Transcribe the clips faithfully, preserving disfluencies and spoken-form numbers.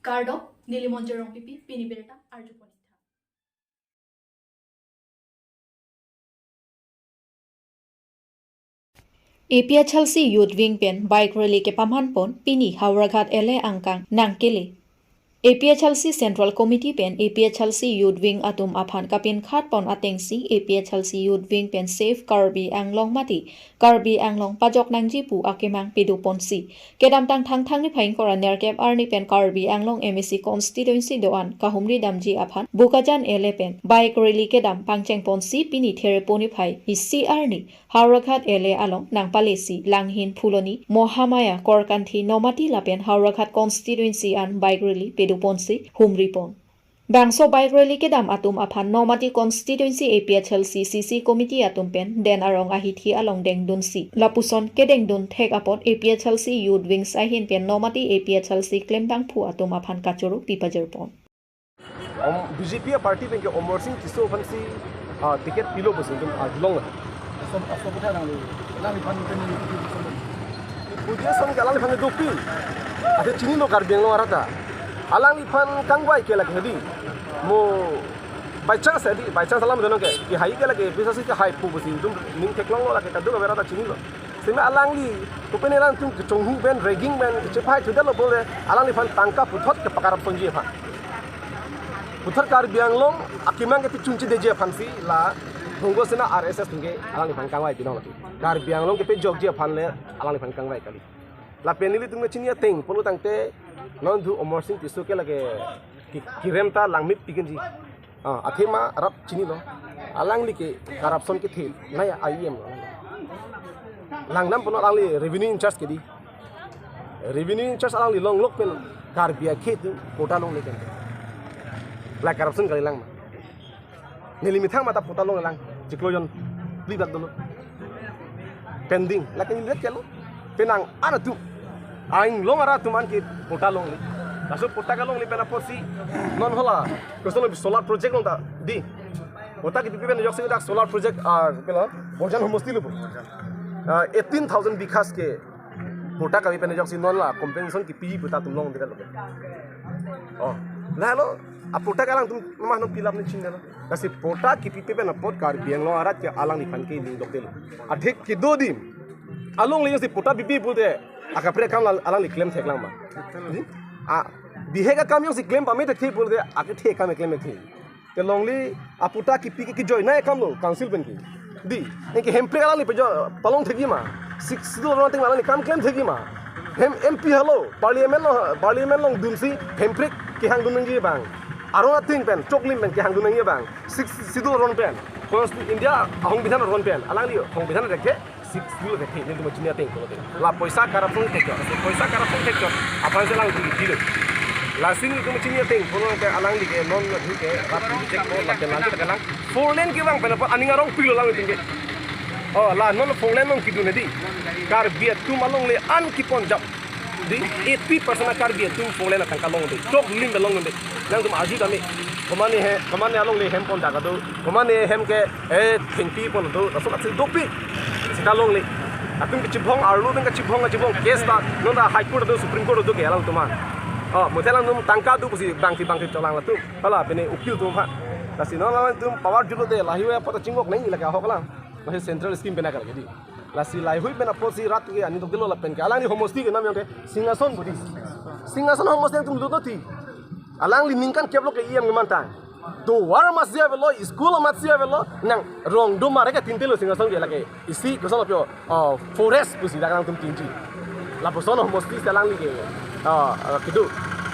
Kardom, neli Monjir Rongpipi, pini birta arjupon. A P H L C Youth Wing pen bike rally kepamanpon pini Howraghat ele angkang nangkele. A P H L C Central Committee pen A P H L C Youth Wing atum aphan kapinkhatpon atengsi A P H L C Youth Wing pen Save Karbi Anglong mate Karbi Anglong pajok nangji pu akemang padoponsi kedamtang Thangthang niphai ingkoi ra nerkep arni pen Karbi Anglong M A C constituency do-an kahumri damji aphan Bokajan ele pen bike rally kedam pangchengponsi pini Therepo niphai isi arni Howraghat ele along nangpalesi Langhin, Phuloni, Mahamaya, Korkanthi, Nomati lapen Howraghat constituency an bike rally padoponsi humripon. Bangso bike rally kedam atum aphan Nomati constituency A P H L C C C committee atum pen den arong ahithi along dengdunsi lapuson kedengdun thek apot A P H L C Youth Wings ahin pen Nomati A P H L C klembangphu atum aphan kachoro pipajirpon. Om, B J P a party pen ke Amarsing Tisso aphansi, ah, ticket pilo pusi itum arjulong. Aso, aso kotha nangli, nangliphan pen ni. Puji ason ke alangliphan dopik. Athe chinilo Karbi Anglong arat ta. Alangliphan kangvai ke lake hedi. Mo by chance hedi, by chance alam dono ke. Kehai ke lake, bisa si kehai pu pusi itum ning theklonglo lake kadokave arat ta chinilo. Seme alangli, kopine alangtum kechonghu pen, ragging pen, kechepai thudetlo bole, alangliphan tangka puthot kepakarap sonji aphan. Puthot Karbi Anglong akemang kepachunchedetji aphansi la Bongo Sena R S S atum ke alangliphan kangvai pinong lagi. Karbi Anglong kepajokji aphan le alangliphan kangvai kali. Lapen nelitum kachini ateng pulo tangte non thu Amarsing Tisso ke lake ki-, kirem ta langmepik kenji. Ah, athema rap chinilo. Alangli ke corruption kethe, naya I E M lo. Langdamponlo alangli revenue in charge kedi. Revenue in charge alangli longlok pen Karbi akhei atum patta longle pen. La corruption kalilang ma. Neli methang mata patta longlelang. Chiklo jon. Plibak dolo. Pending. Lake neli kelo. Penang an atum. Ainglong arat atum an ke patta longle. Laso patta kalongle pen apotsi non hala. Kosonlo solar project along ta di. Patta kepi pen ajoksi dak solar project, ah, pela Borjan homosti lo. Ah, eighteen thousand bighas ke patta kepi pen ajoksi non la compensation kepi patta atum longledet lo. Oh. Lalo, a patta ke alangtum mama non pilap ni chinilo. Lasi patta kepi pen apot Karbi Anglong arat ke alangliphan ke ning dokdetlo. Athe kedo adim alongle jongsi patta bipi pulote akaprek akam la alangli klem theklang ma. Di? A, bihek akam jongsi klem pame thekthe pulote akethe akam klem thekthe. Te longle a patta kepi ke kejoi nai akam lo council pen ke. Di, anke hemprek alangli pejo palong thekji ma. Sixth Schedule aron ateng alangli kam klem thekji ma. Hem M P helo, parliament lo, parliament along dunsi hemprek kehangdun nangji abang. Aron ateng pen, choklim pen kehangdun nangji abang. Sixth Schedule aron pen, Constitu-, India ahongbidhan aron pen, alangli ahongbidhan thekthe, Sixth Schedule thekthe, nelitum chini ateng pulote. La poisa corruption thekchot, poisa corruption thekchot aphansi alangtum dilo. Lasi nelitum chini ateng pulote alangli ke non thu ke rap reject ko lapen lanjut kalang. Four lane kevang pen apot aning arongpiklo alangtum ke. Oh, la non four lane along kedun hedi. Karbi atum alongle an keponjap. Di eighty percent a Karbi atum four lane atangka longde. Choklim pen longde. Nangtum arju tame. Komane he, komane alongle hem pon jaga do. Komane hem ke, eh, thengpi pon do. Laso aksi dopik. Seta longle. Atum kachibong arlo pen kachibong kachibong case ta. Non ta High Court do, Supreme Court do ke alangtum an. Oh, muthe alangtum tangka do pusi bangti bangti cholang latum. Hala pine ukil atum ha. Lasi non alangtum power julo te lahei apot chingvok nangji lake ahok lang. Lasi central scheme pen akal ke di. Lasi lahei pen apotsi rat ke ani dokdetlo lapen ke. Alangli homosti ke nam jong ke Singhason budi. Singhason homosti atum luto ti. Alangli ningkan kep lo ke E M keman tang. Tovar amatsi avelo, school amatsi avelo, nang rong do mare ke tintelo Singhason ke lake. Isi kosonlo pio, oh, forest pusi dak nangtum tinji. Lapuson homosti si alangli ke, oh, oh, kedo.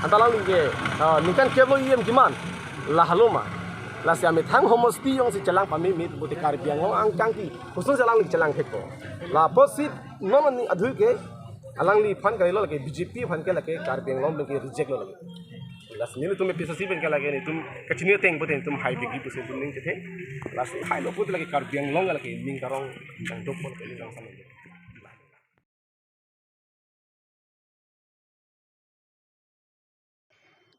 Anta alangli ke, oh, ningkan kep lo E M keman. Lahelo ma. Lasi amethang homosti jongsi chelang pameme pulote Karbi Anglong angkang ke. Kosonsi alangli chelang thekpo. Lapotsi non ani adhui ke alangliphan kalilo lake B J P aphan ke lake Karbi Anglong pen ke reject lo lake. Lasi nelitum A P H L C pen ke lake nelitum kachini ateng pulote nelitum haipikji pusi nelitum ning chethe. Lasi hailo pulote lake Karbi Anglong lake ning karong nangdok pulote ning karong sama.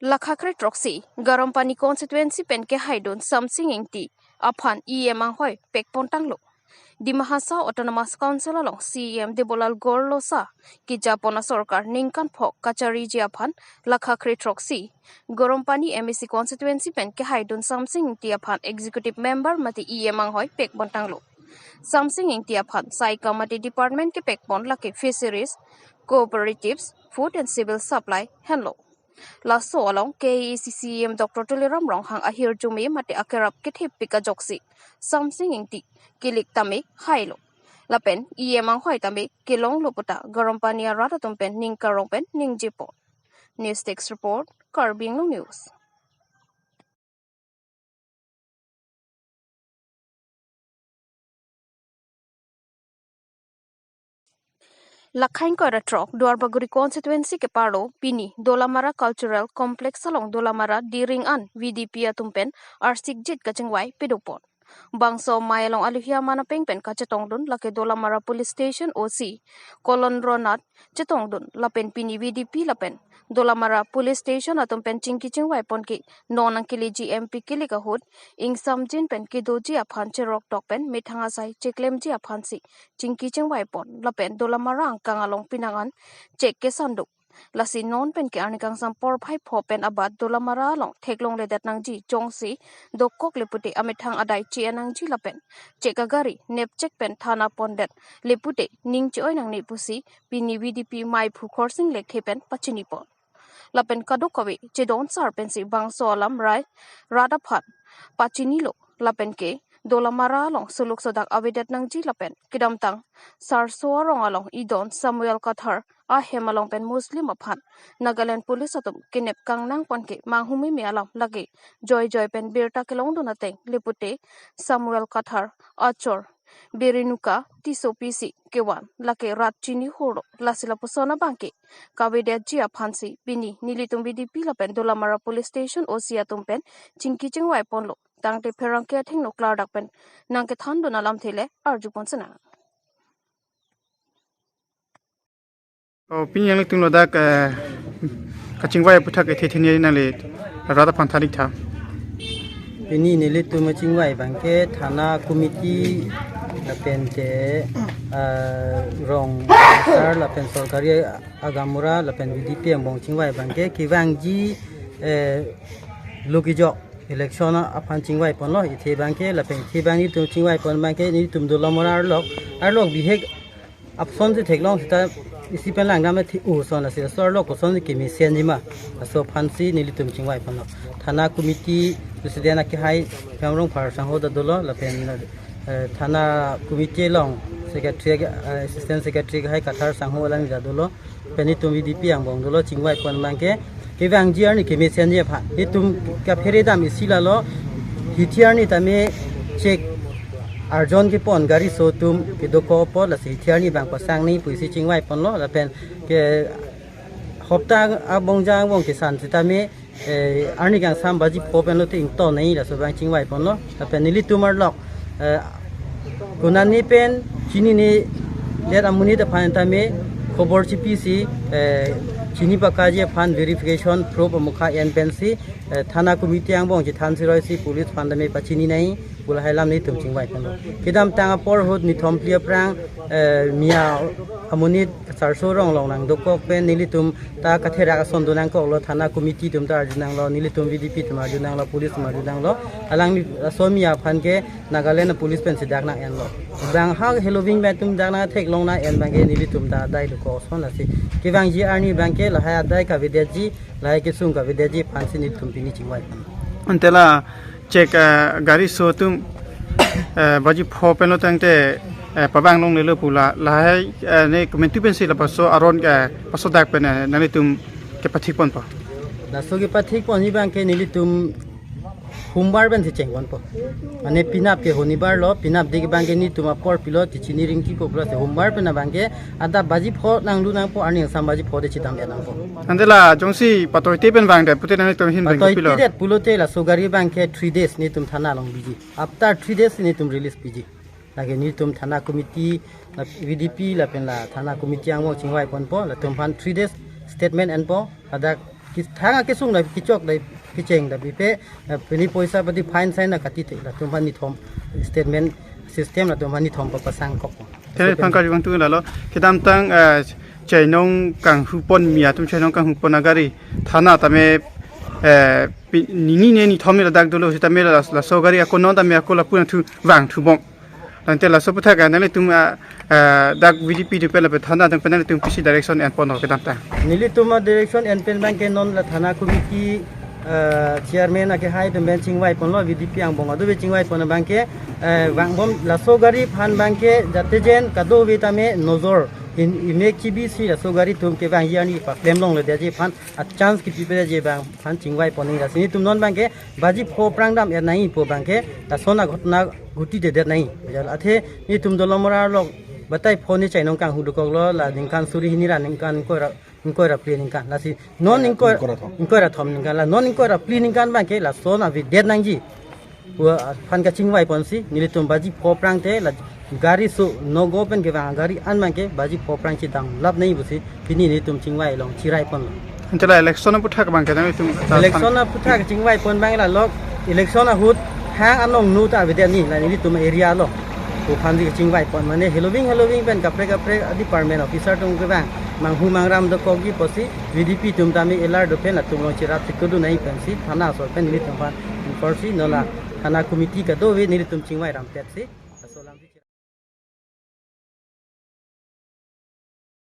Lakha kre throksi, Garampani constituency pen kehaidun Samsing Ingti aphan E M anghoi pekpon tanglo. Dima Hasao Autonomous Council along C E M Debolal Gorlosa kejapon asorkar ningkan pho kachariji aphan lakha kre throksi Garampani M A C constituency pen kehaidun Samsing Ingti aphan executive member mate E M anghoi pekpon tanglo. Samsing Ingti aphan saikam mate department kepekpon lake fisheries, cooperatives, food and civil supply henlo. Laso along K A A C C E M Doctor Tuliram Ronghang ahirjume mate akerap kethepik ajoksi Samsing Ingti kilik tame hailo. Lapen E M anghoi tame kelonglo puta Garampani arat atum pen ning karong pen ningjepon. News Desk Report, Karbi Anglong News. Lakhain koira throk Duarbagori constituency keparlo pini Dolamara Cultural Complex along Dolamara Diring an V D P atum pen arsikjit kachingvai pedopon. Bangso amei along aluhia manapeng pen kachetongdun lake Dolamara Police Station O C Kolon Ronat chetongdun lapen pini V D P lapen Dolamara Police Station atum pen chingki chingvaipon ke non nangkeleji M P kilik ahut ingsamjin pen kedoji aphan cherok tok pen methang asai cheklemji aphansi chingki chingvaipon lapen Dolamara angkang along pinangan chek kesanduk. Lasi non pen ke arni kangsam porphai pho pen abat Dolamara along theklongledet nangji jongsi dokok lepute amethang adai che-en nangji lapen chek agari nepchek pen thana pondet lepute ning che-oi nangne pusi pini V D P maiphu Khorsing Lekthe pen pachinipon. Lapen kadokave chedon sar pensi bangso alam rai rat aphan pachinilo lapen ke Dolamara along suluk sodak avedet nangji lapen kedamtang Sarso arong along idon Samuel Kathar ahem along pen Muslim aphan Nagaland Police atum kenep kangnangpon ke manghumeme alam lake joijoi pen birta kelongdun ateng lepute Samuel Kathar achor Berenuka Tisso P C kevan lake rat chini hurlo lasi lapuson abangke kavedetji aphansi pini nelitum V D P lapen Dolamara Police Station O C atum pen chingki chingvaiponlo. Tangte pherangke athengno klardak pen nangkethandun alamthe le arjupon sinang. O, pini nanglitum ladak, eh, kachingvai aputhak ethe theni nangli rat aphan thadik tha. Pini nelitum chingvai abangke thana committee lapen te, eh, rong sar lapen sorkari agamura lapen V D P angbong chingvai abangke kevangji, eh, lukijok election aphan chingvaiponlo. Ethe abangke lapen ethe abang nelitum chingvaipon abangke nelitum Dolamara arlok, arlok bihek apson si theklong seta isi pen langdam thi u son lasi laso arlok koson si kemesenji ma, laso aphansi nelitum chingvaiponlo. Thana committee president akehai Gamrong Phar sangho ta dolo lapen, eh, thana committee along secretary, eh, assistant secretary akehai Kathar sangho alang ta dolo. Pen nelitum V D P angbong dolo chingvaipon abangke kevangji arni kemesenji aphan. Nelitum kaphere dam isi lalo hithi arni tame chek arjon kepon gari so atum kedokok apot lasi hithi arni abang pasang nangji pusi chingvaiponlo lapen ke hopta abongjang angbong kesan sitame, eh, arni kangsam baji pho pen lote ington nangji laso abang chingvaiponlo. Lapen nelitum arlok, eh, konane pen chinine det amonit aphan tame khobor chipisi, eh, chini pakaji aphan verification probe amokha en pensi, eh, thana committee angbong chethan siroisi police aphan tame pachini nangji pu lahai alam nelitum chingvaiponlo. Kedamtang apor ahut nithom phli aphrang, eh, Miya amonit Sarso arong along nangdokok pen nelitum ta katherak ason do nangkoklo, thana committee atum ta arjunanglo, nelitum V D P atum arjunanglo, police atum arjunanglo. Alangli aso Miya aphan ke Nagaland police pensi dak nang-enlo. Bang ha heloving pen atum dak nangtheklong nang-en abangke nelitum ta adai dokok ason lasi. Kevangji arni abangke lahai adai kavedetji, lahai kesung kavedetji aphansi nelitum pini chingvaipon. Ante la chek, eh, gari so atum, eh, baji pho pen lo tangte, eh, pabang longlelo pu la, lahai, eh, ne komantu pensi lapuson aron, eh, pasodak pen, eh, nanglitum kepathikponpo. Laso kepathikponji abangke nelitum humbar pensi chengponpo. Mane penap ke honibar lo, penapdik abangke nelitum apor pilo, tichini ringki po pilo, lasi humbar pen abangke adap baji pho nanglu nangpo, arni kangsam baji pho te chedam-et nangpo. Ante la jongsi patoite pen vangdet pute nanglitum ahin vang pilo. Patoitedet pulote laso gari abangke three days nelitum thana along biji. After three days nelitum release piji. Lake nelitum thana committee, la V D P lapen la thana committee angbong chingvaiponpo, latum aphan three days statement enpo, hadak kis-, thang akesung da kechok da kecheng da bipe, eh, pini poisa pati fine sign na kati te, latum aphan nithom statement System latum aphan nithom papasang kok. Te aphan karju vangthu lalo, kedamtang, eh, chainong kanghupon mi atum chainong kanghupon agari thana tame, eh, pi-, nini ne nithom ne ladak dolo sitame la, laso gari ako non tame ako lapu nangthu vangthu bom. Tangte laso aputhak nanglitum, ah, ah, dak V D P atum pen lapen thana atum pen nanglitum pisi direction enpon ho kedamtang? Nelitum a-direction enpen abangke non la thana committee, eh, chairman akehai atum pen chingvai ponlo, V D P angbong adove chingvai pon abangke, eh, vangbom laso gari aphan abangke jatejen kadokave tame nojor in imek chibisi laso gari atum kevangji arni paklem longledetji aphan a-chance kipipeji abang aphan chingvai pon nang. Lasi nelitum non abangke baji pho aphrang dam-et nangji pu abangke lason aghotona ghuti dedet nangji. Jal athe nelitum Dolamara along batai pho ni chainong kanghu dokoklo, la ningkan suri hini ra ningkan ingkoi ra, ingkoi ra phli ningkan. Lasi non ingkoi, ingkoi ra thom. Ingkoi ra thom ningkan, la non ingkoi ra phli ningkan abangke lason avedet nangji pu aphan kachingvai ponsi nelitum baji pho aphrang te la gari so nogo pen kevang gari an abangke baji pho aphrang chedam lap nangji pusi pini nelitum chingvai along chirai ponlo. Ante la election aputhak abangke nanglitum ta election aputhak chingvai pon abang la lok election ahut hang anong nu ta avedet nangji la nelitum area along. Pu aphansi chingvai pon mane heloving heloving pen kaprek kaprek department officer atum kevang manghu mangram dokokji pusi V D P atum tame alert do pen latum along cherap chikudun nangji pensi thana asor pen nelitum aphan enforce si non la thana committee kadokave nelitum chingvai rampetsi